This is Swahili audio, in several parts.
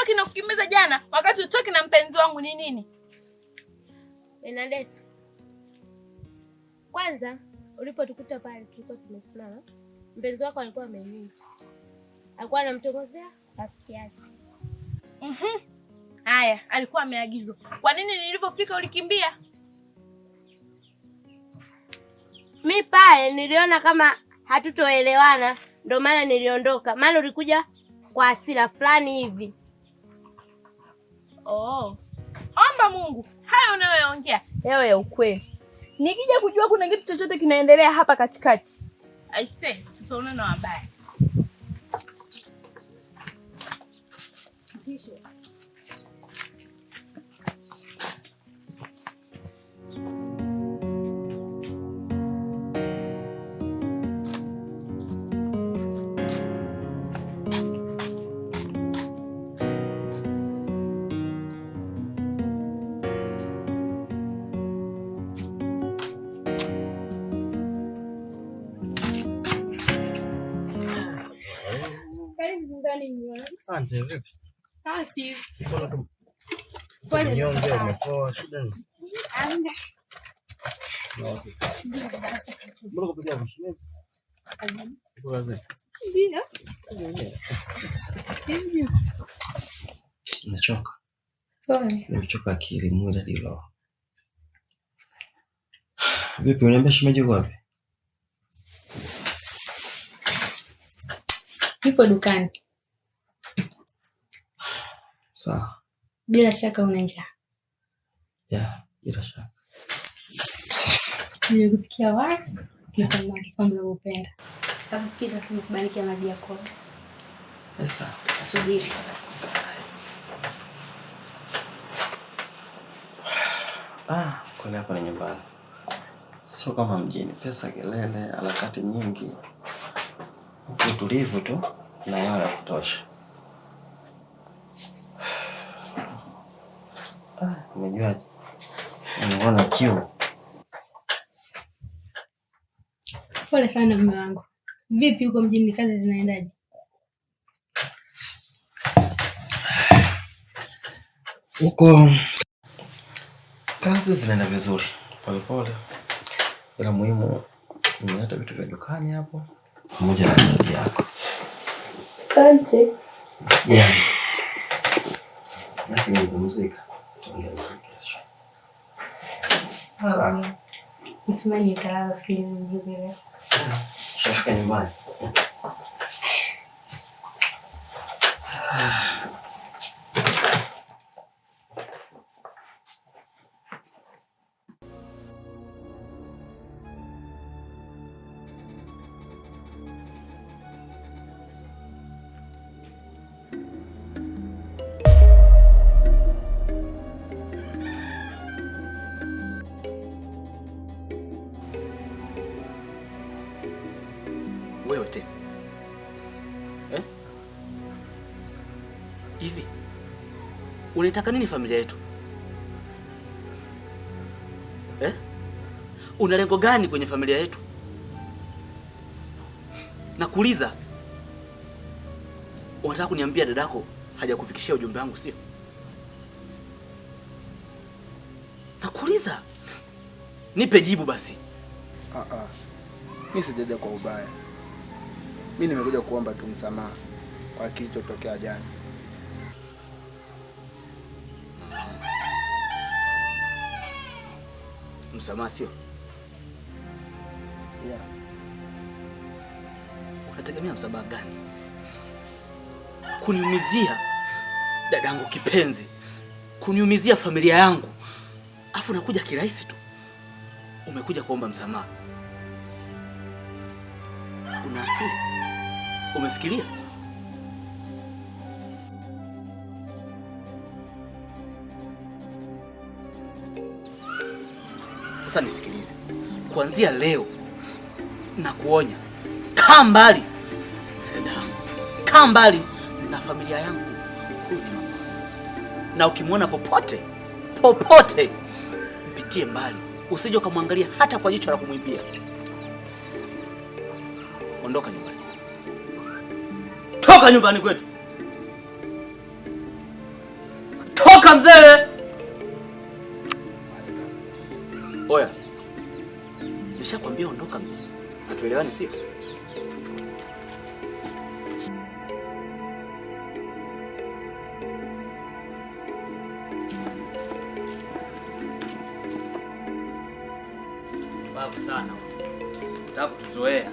Kinakukimbiza jana wakati utoki na mpenzi wangu ni nini? Benadeta, kwanza ulipotukuta pale tulikuwa tumesimama, mpenzi wako alikuwa ameniita, alikuwa anamtongozea rafiki yake. Haya, alikuwa ameagizwa. Kwa nini nilivyofika ulikimbia? Mi pale niliona kama hatutoelewana, ndio maana niliondoka, maana ulikuja kwa hasira fulani hivi. Oh. Omba Mungu hayo unayoongea yawe ya ukweli. Nikija kujua kuna kitu chochote kinaendelea hapa katikati, I say tutaona na wabaya. Asante, vipi? Safi. Mnyonge, umepoa, shida ni? Mbona uko peke yako? Uko kazini? Ndio. Nimechoka. Nimechoka akili, mwili hadi roho. Vipi, uniambia shemeji yuko wapi? Yupo dukani. Sawa. Bila shaka una njaa. Yeah, bila shaka. Nimekupikia wali na samaki kama unavyopenda. Alafu pia tumekubanikia maji ya koga. Sawa. Subiri. Ah, kwani hapa ni nyumbani. Sio kama mjini, pesa kelele, harakati nyingi. Utulivu tu na hewa ya kutosha. Ah, umejuaje? Nimeona kiu. Pole sana mume wangu. Vipi huko mjini kazi zinaendaje? Huko kazi zinaenda vizuri, polepole, ila muhimu nimeleta vitu vya dukani hapo pamoja na maji yako. Asante. Yeah. Basi nipumzika, tuongee vizuri kesho. Sawa. Natumai nitalala usingizi mzuri leo. Shafika nyumbani. Wewe tena eh? Hivi unaitaka nini familia yetu eh? Una lengo gani kwenye familia yetu? Nakuuliza, unataka kuniambia dadako hajakufikishia ujumbe wangu, sio? Nakuuliza, nipe jibu basi. Ah ah. Mimi sijaja kwa ubaya. Mimi nimekuja kuomba tu msamaha kwa kilichotokea jana. Msamaha sio? Yeah. Unategemea msamaha gani? Kuniumizia dadangu kipenzi, kuniumizia familia yangu, afu nakuja kirahisi tu umekuja kuomba msamaha. Una akili? Umefikiria? Sasa nisikilize, kuanzia leo nakuonya, kaa mbali na dada yangu, kaa mbali na familia yangu. Huyu ni mama, na ukimwona popote popote, mpitie mbali, usije ukamwangalia hata kwa jicho la kumwibia. Ondoka nyumbani, toka nyumbani kwetu. Ondoka mzee. Oya. Nishakwambia ondoka mzee. Hatuelewani sio? Babu sana. Nataka kutuzoea.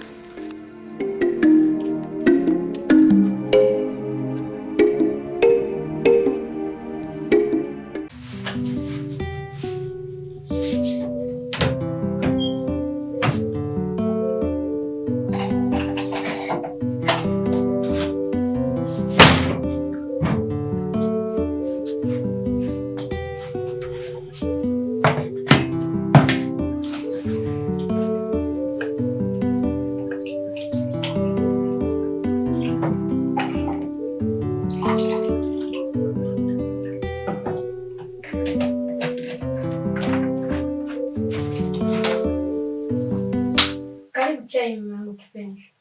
Karibu chai mume wangu kipenzi.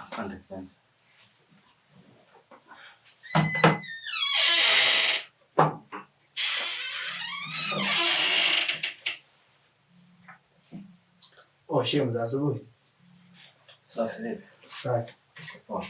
Asante kipenzi. Oh, shemu za asubuhi. Safi vipi? Safi. Poa.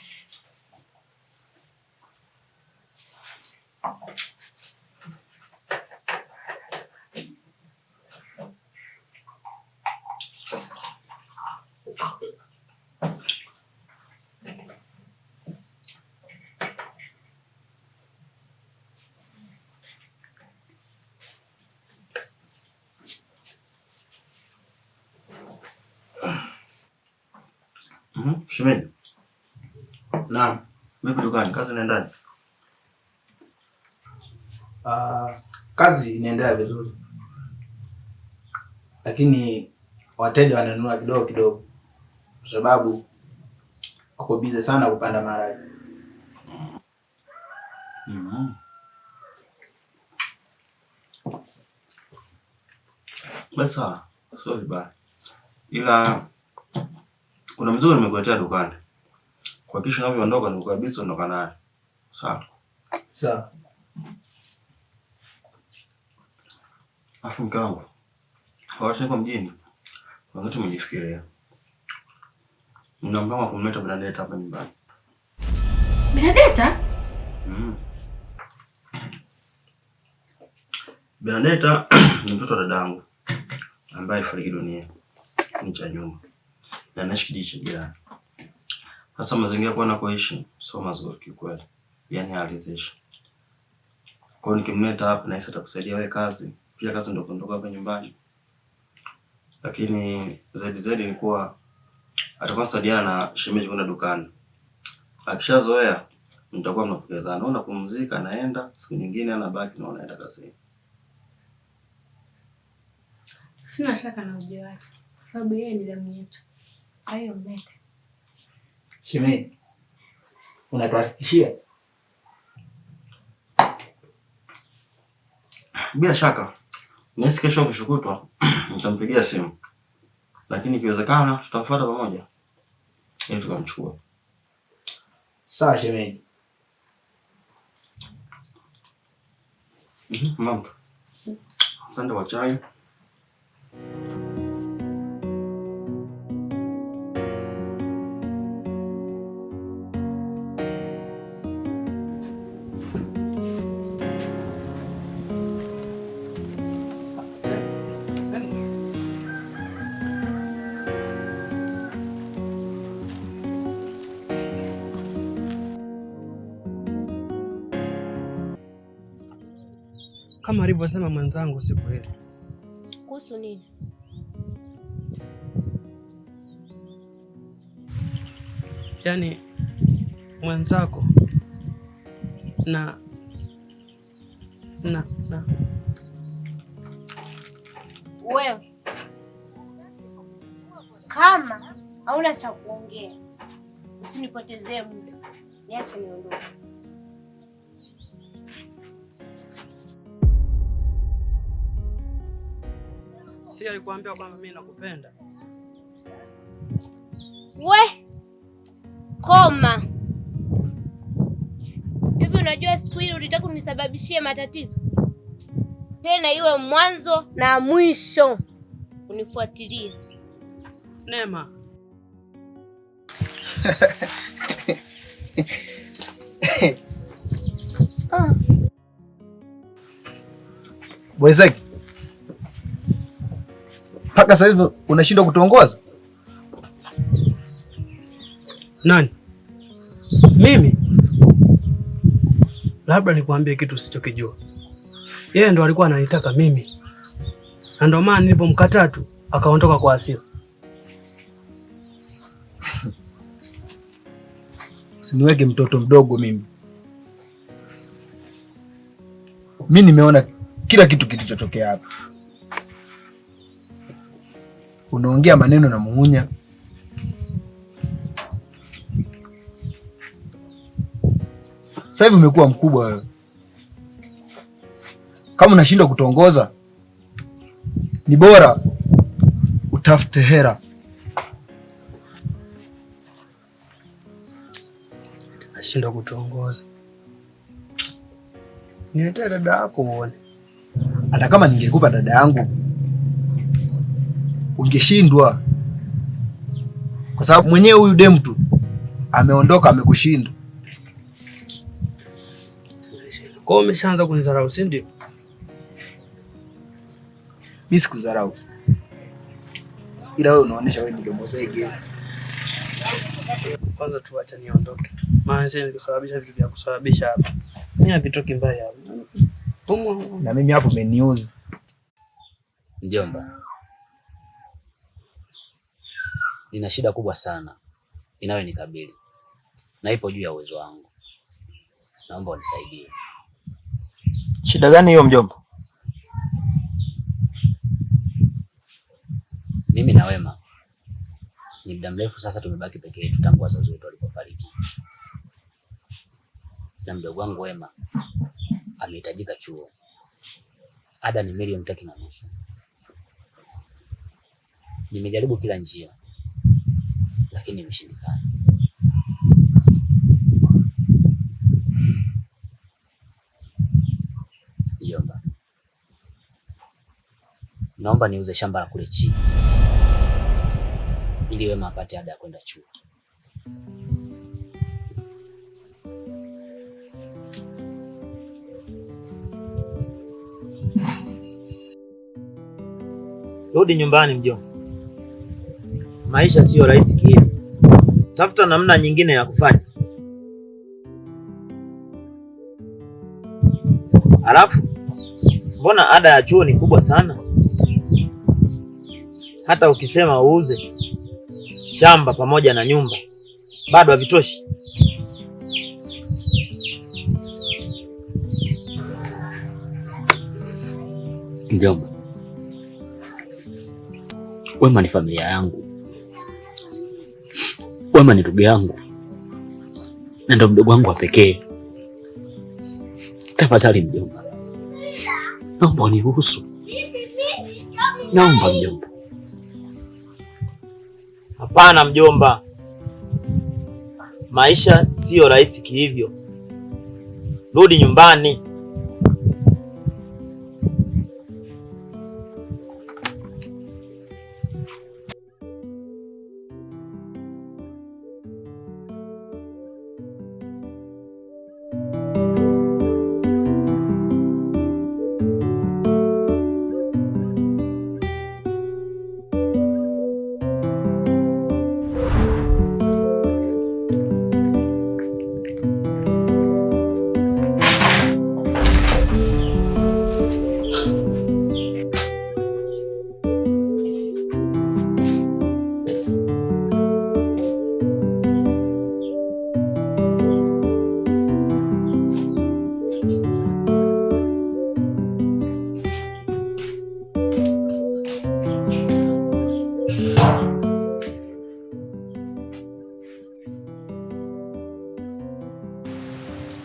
Shemeji. Naam. Vipi dukani? Kazi inaendaje? Kazi inaendelea vizuri, lakini wateja wananunua kidogo kidogo kwa sababu wako bize sana kupanda maharage. Basi sawa, sio vibaya, ila kuna mzigo nimekuletea dukani. Kuhakikisha unavyoondoka nikukabidhi, ondoka naye. Sawa? Sawa. Afu mke wangu, wakati niko mjini kuna kitu nimejifikiria. Nina mpango wa kumleta Benadeta hapa nyumbani. Benadeta? Benadeta ni mtoto wa dadangu ambaye alifariki dunia kipindi cha nyuma na anaishi kijiji cha jirani. Sasa mazingira kwa anakoishi sio mazuri kiukweli, yaani haridhishi. Kwa hiyo nikimleta hapa nahisi atakusaidia wewe kazi, pia kazi ndio kuondoka hapa nyumbani. Lakini zaidi zaidi ni kuwa atakuwa anasaidiana na shemeji kwenda dukani. Akishazoea mtakuwa mnapokezana, unapumzika anaenda, siku nyingine anabaki na unaenda kazini. Sina shaka na ujio wake kwa sababu yeye ni damu yetu. Kwa hiyo mlete. Shemeji, unatuhakikishia? Bila shaka. Nahisi kesho kesho nitampigia simu. Lakini ikiwezekana tutamfuata pamoja ili tukamchukua. Sawa shemeji. Mama. Asante kwa chai. Kama alivyosema mwenzangu siku ile. Kuhusu nini? Yaani mwenzako na na na wewe kama hauna cha kuongea usinipotezee muda, niache niondoke. Si alikuambia kwamba mimi nakupenda? We koma hivi, unajua siku ile ulitaka kunisababishia matatizo. Tena iwe mwanzo na mwisho unifuatilie. Neema. Boyzaki, mpaka sasa hivi unashindwa kutuongoza? Nani? Mimi? Labda nikwambie kitu usichokijua. Yeye ndo alikuwa ananitaka mimi, na ndo maana nilipomkataa tu akaondoka kwa hasira. Usiniweke mtoto mdogo mimi. Mi nimeona kila kitu kilichotokea hapa. Unaongea maneno na muhunya. Sasa hivi umekuwa mkubwa wewe. Kama unashindwa kutongoza, ni bora utafute hera. Nashindwa kutongoza. Niletee dada yako uone. Hata kama ningekupa dada yangu ungeshindwa, kwa sababu mwenyewe huyu demu tu ameondoka, amekushinda. Kwa hiyo umeshaanza kunidharau, si ndio? Mimi sikudharau, ila wewe unaonesha wewe ni domo zege. Kwanza tu acha niondoke, maana sasa nikusababisha vitu vya kusababisha hapa. Mimi havitoki mbali hapa. Na mimi hapo umeniuzi. Mjomba, nina shida kubwa sana inayonikabili na ipo juu ya uwezo wangu. Naomba unisaidie. Shida gani hiyo mjomba? Mimi na Wema ni muda mrefu sasa tumebaki peke yetu tangu wazazi wetu walipofariki, na mdogo wangu Wema amehitajika chuo. Ada ni 3.5 milioni. Nimejaribu kila njia, lakini imeshindikana. Mjomba, naomba niuze shamba la kule chini ili Wema apate ada ya kwenda chuo. Rudi nyumbani mjomba, maisha siyo rahisi kihivi. Tafuta namna nyingine ya kufanya. Alafu mbona ada ya chuo ni kubwa sana? Hata ukisema uuze shamba pamoja na nyumba bado havitoshi. Mjomba, Wema ni familia yangu, Wema ni ndugu yangu na ndo mdogo wangu wa pekee. Tafadhali mjomba, naomba uniruhusu, naomba mjomba. Hapana mjomba, maisha siyo rahisi kihivyo. Rudi nyumbani.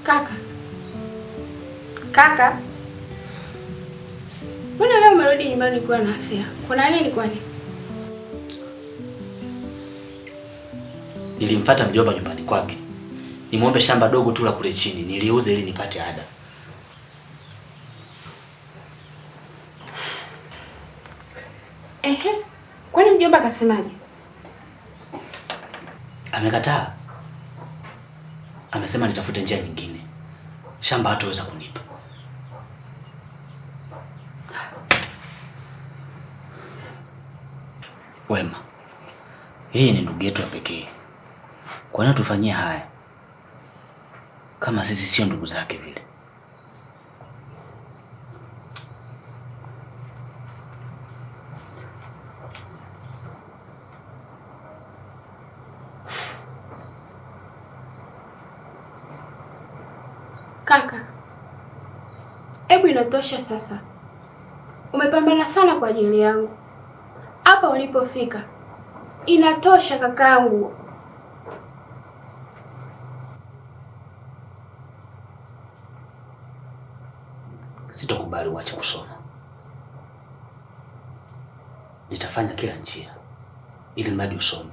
Kaka, kaka, mbona leo umerudi nyumbani ukiwa na hasira? Kuna nini kwani? Nilimfuata mjomba nyumbani kwake Nimwombe shamba dogo tu la kule chini niliuze ili nipate ada. Ehe, kwani mjomba akasemaje? Amekataa. Amesema nitafute njia nyingine, shamba hatoweza kunipa. Wema, yeye ni ndugu yetu wa pekee, kwa nini tufanyie haya kama sisi sio ndugu zake vile? Kaka, hebu inatosha sasa. Umepambana sana kwa ajili yangu hapa ulipofika, inatosha kakaangu. Sitokubali uache kusoma. Nitafanya kila njia ili mradi usome.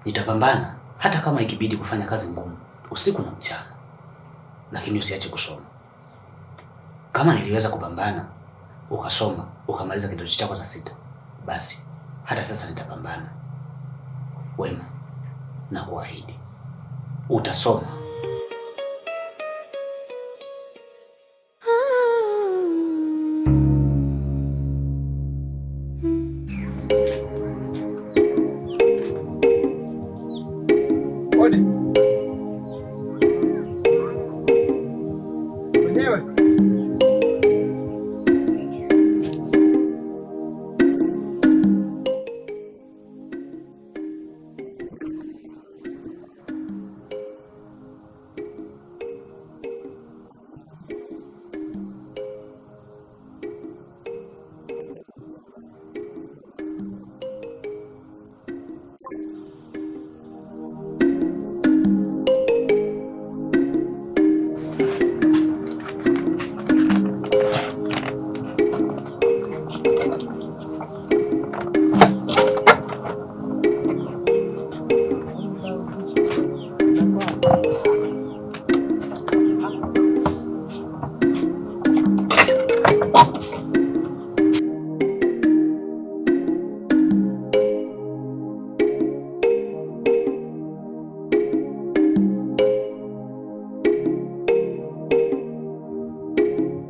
Nitapambana hata kama ikibidi kufanya kazi ngumu usiku na mchana, lakini usiache kusoma. Kama niliweza kupambana ukasoma ukamaliza kidato chako cha sita, basi hata sasa nitapambana. Wema, na kuahidi utasoma. Odi. Mwenyewe.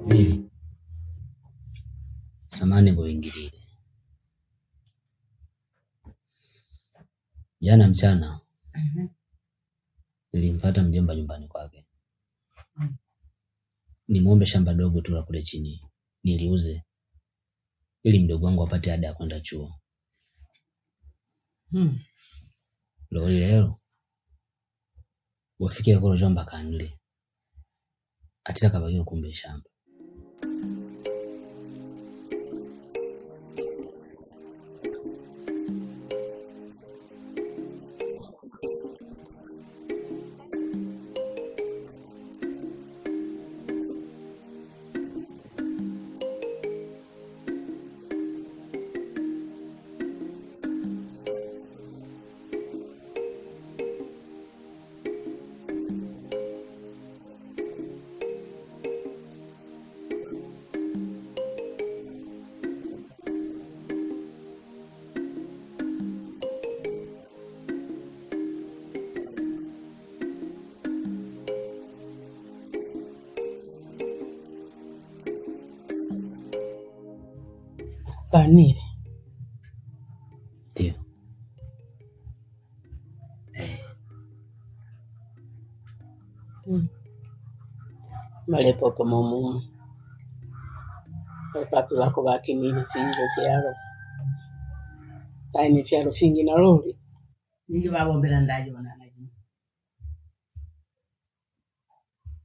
Vivi, samahani kuingilia. Jana mchana nilimfuata mjomba nyumbani kwake, nimwombe shamba dogo tu la kule chini niliuze ili mdogo wangu apate ada ya kwenda chuo. Loli lelo wafikire kolo jomba kanile atira kabagiro kumbe shamba. Banile. Ndio. Malepopo momumu. Papi wako bakinile fingi fyalo. Kaini fyalo fingi na lori. Ningi babombela ndaje wanana.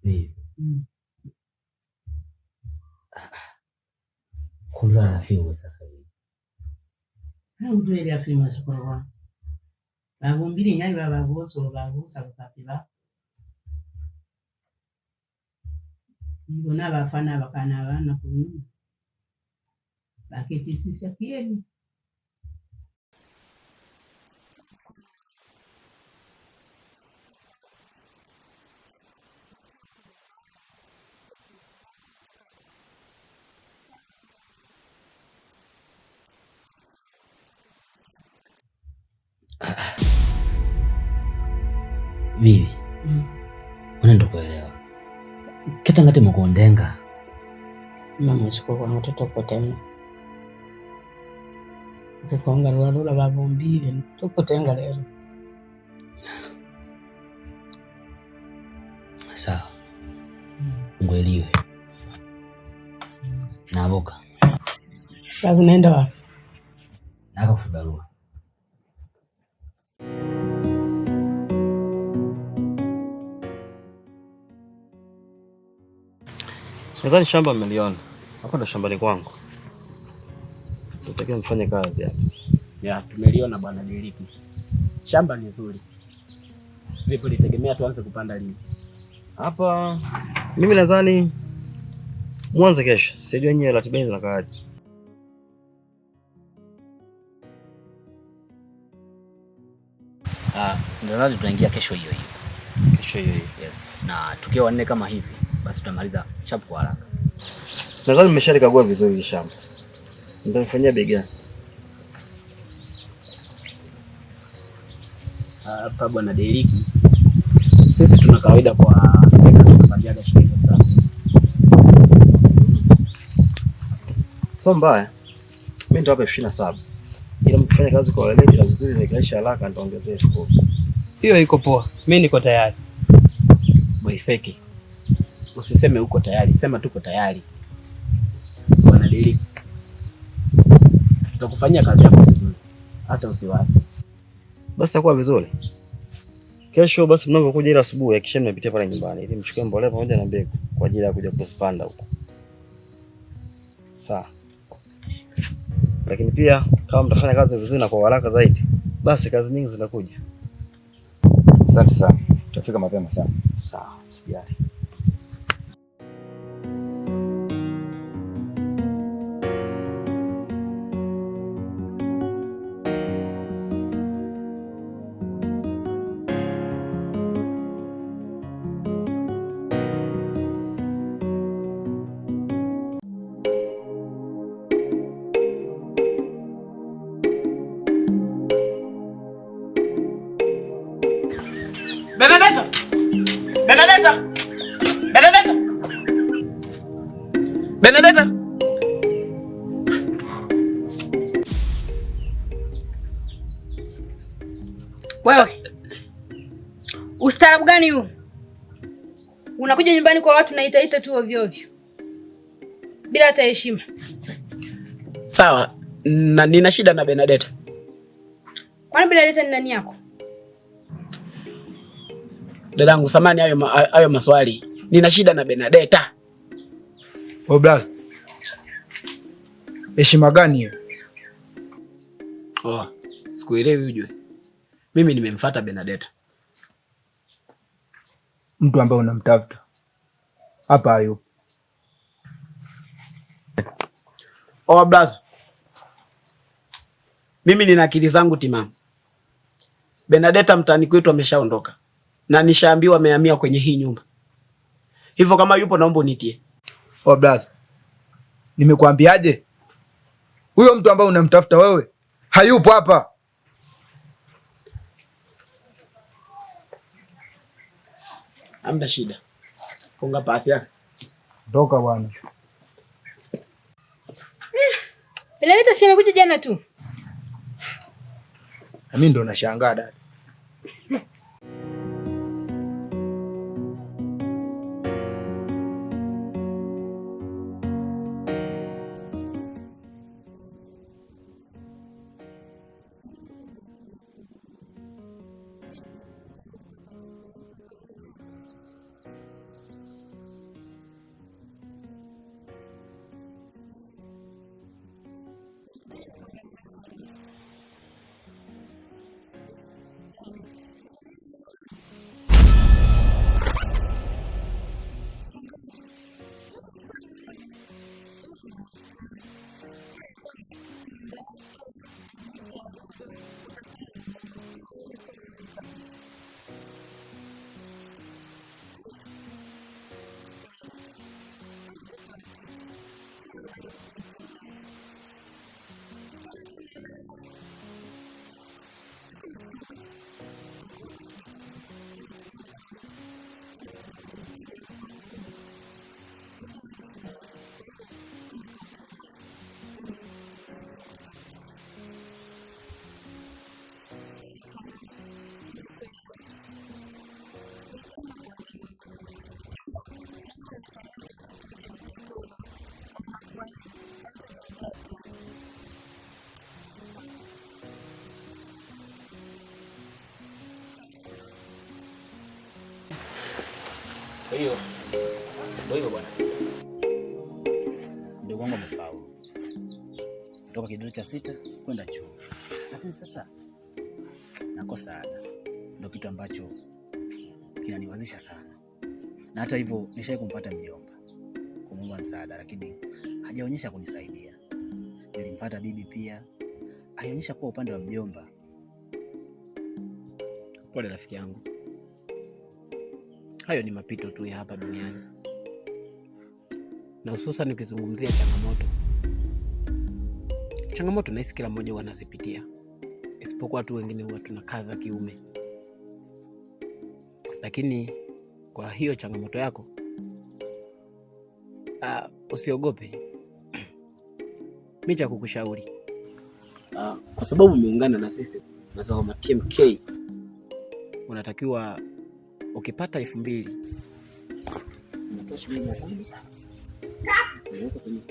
Vivi. Kulwa afiwe sasa hivi. Utwele afiwe sokolo. Babumbile nyali bababoso babusa bapapi ba. Nibona bafana bakana bana kunyuma. Baketisisa kieni. Vivi. Unaenda kuelewa. Kita ngati mukondenga. Mama sikuwa watoto kotenga. Ukikonga lwalula babumbile tukutenga lero. Sawa. Ngweliwe. Naboka. Sasa naenda wapi? Naka kufibarua. Nadhani shamba mmeliona. Hapa ndo shambani kwangu. Tutakiwa mfanye kazi hapa. Ya, tumeliona bwana Diliki. Shamba ni zuri. Vipi litegemea tuanze kupanda lini? Hapa mimi nadhani mwanze kesho. Sijui nyinyi ratiba yenu zinakaaje. Ah, nadhani tutaingia kesho hiyo hiyo. Kesho hiyo hiyo. Yes. Na tukiwa wanne kama hivi, basi tutamaliza chapu kwa haraka. Nadhani mmeshalikagua vizuri hili shamba. Nitamfanyia bei gani? Hapa bwana Deriki, sisi tuna kawaida kwa eka tunapandiaga shilingi 7,000. Sio mbaya. Mimi nitawapa 27,000. Ila mkifanya kazi kwa weledi na vizuri na ikaisha haraka nitaongezea 10,000. Hiyo iko poa. Mimi niko tayari. Boiseki, usiseme uko tayari, sema tuko tayari. Bwana Deriki, tutakufanyia kazi yako vizuri, hata usiwasi. Basi itakuwa vizuri. Kesho basi mnapokuja ile asubuhi hakikisheni mmepitia pale nyumbani ili mchukue mbolea pamoja na mbegu kwa ajili ya kuja kuzipanda huko. Sawa. Lakini pia kama mtafanya kazi vizuri na kwa haraka zaidi, basi kazi nyingi zinakuja. Asante sana. Tutafika mapema sana. Sawa, usijali. Benedetta! Benedetta! Benedetta! Benedetta! Wewe. Ustaarabu gani huu? Unakuja nyumbani kwa watu naitaita tu ovyo ovyo. Bila hata heshima. Sawa, na nina shida na Benedetta. Kwani Benedetta ni nani yako? Dadangu, samani hayo maswali. Nina shida na Benedetta. Oh brother. Heshima gani hiyo? Oh, sikuelewi ujue. Mimi nimemfuata Benedetta. Mtu ambaye unamtafuta hapa hayupo. Oh brother. Mimi nina akili zangu timamu. Benedetta mtaani kwetu ameshaondoka. Na nishaambiwa amehamia kwenye hii nyumba. Hivyo kama yupo naomba unitie. Oh brother. Nimekuambiaje? Huyo mtu ambaye unamtafuta wewe hayupo hapa. Hamna shida. Punga pasi yako. Toka bwana. Benedetta si amekuja jana tu. Na mimi ndo nashangaa dada. Kwa hiyo ndio hivyo bwana. Ndugu wangu amefaulu kutoka kidato cha 6 kwenda chuo, lakini sasa nakosa ada, ndio kitu ambacho kinaniwazisha sana. Na hata hivyo nishai kumpata mjomba kumuomba msaada, lakini hajaonyesha kunisaidia. Nilimpata bibi pia, alionyesha kuwa upande wa mjomba. Pole rafiki yangu, hayo ni mapito tu ya hapa duniani, na hususan ukizungumzia changamoto. Changamoto nahisi kila mmoja huwa anazipitia, isipokuwa tu wengine huwa tunakaza kiume. Lakini kwa hiyo changamoto yako, usiogope. Mimi cha kukushauri, kwa sababu umeungana na sisi mazao ma TMK, unatakiwa ukipata 2000 unatoa shilingi 500 unaweka kwenye.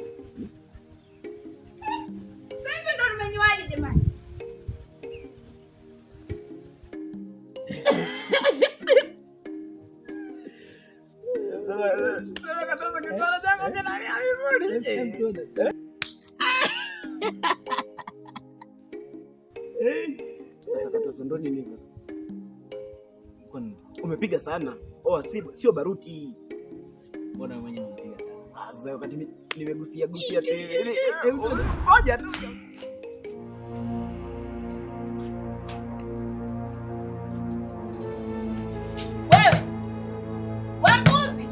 Sasa ndo nimenywaje jamani? Sasa katoto ndo nini hivyo sasa? Umepiga sana. Oh, sio baruti. Mbona mwenyewe umepiga sana? Sasa wakati nimegusia gusia tu. Ngoja tu. Wewe. Wewe mbuzi.